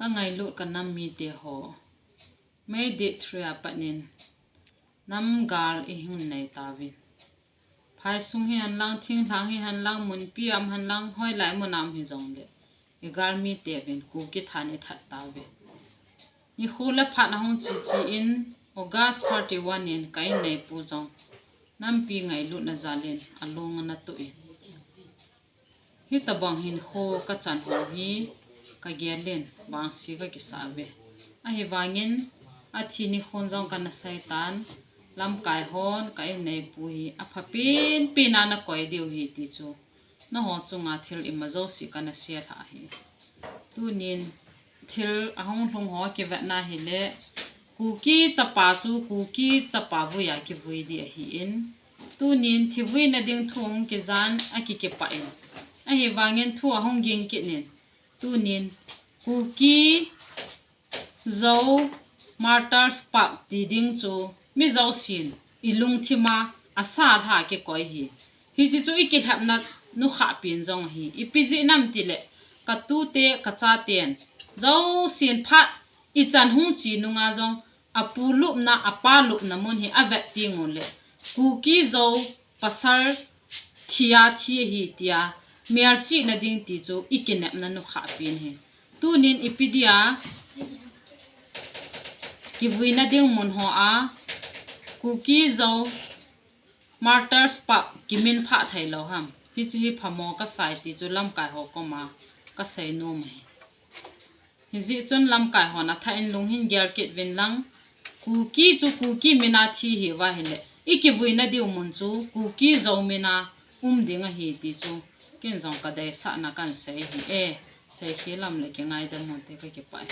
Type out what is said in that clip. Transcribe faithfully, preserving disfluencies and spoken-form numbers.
Ka ngailut ka nam mite ho, May date three a pat in nam gal i hung nei tauvin. Phaisung hihen lang, thinglhang hihen lang, munpi a um hen lang, hoilai mun a um hijongle, i gal mite uvin Kuki than i that tauve. Nikho le phat ahung che che in, August thirty-one in ka inneipu jong nampi ngailutna jal in alung ana tuh in, hitobang hinkho ka chan ho hi ka gel in vangse ka kisah uve. Ahivangin athi nikhon jong kana sei tan, lamkai hon ka inneipu hi apha penpen a na koi diu ahi ti chu nangho chunga thil ima jouse kana sei lha ahi. Tunin thil ahung lhung ho kivetna hile, Kuki chapa chu Kuki chapa vuia kivui ding ahin, tunin thi vuina ding thu hung kijan a kikipah in, ahivangin thu ahung ging kit in, tunin Kuki Zo Martyrs Park ti ding chu mi jousen i lungthim a asa lha kikoi ahi. Hiche chu i kilhepna nukhah pen jong ahi. Ipi jeh ham itile, ka tute ka chaten jousen phat i chan hung che nunga jong apu lupna, apa lupna mun hi avet teng uleh, Kuki Zo pasal thi a thi ahi tia melchihna ding ti chu i kinepna nukhah pen ahi. Tunin ipi dia kivuina ding mun ho a Kuki Zo Martyrs Park kiminphah theilou ham, hiche hi phamo kasai ti chu lamkai ho koma kasei nom ahi. Hijeh chun lamkai hon athah in lung hin gel kit uvin lang, Kuki chu Kuki min a thi ahiuva ahile, i kivuina diu mun chu Kuki Zo min a um ding ahi ti chu ken jong ka deisahna kahin sei ahi e. Seikhel lam le kingaidam uvinte, kakipah e.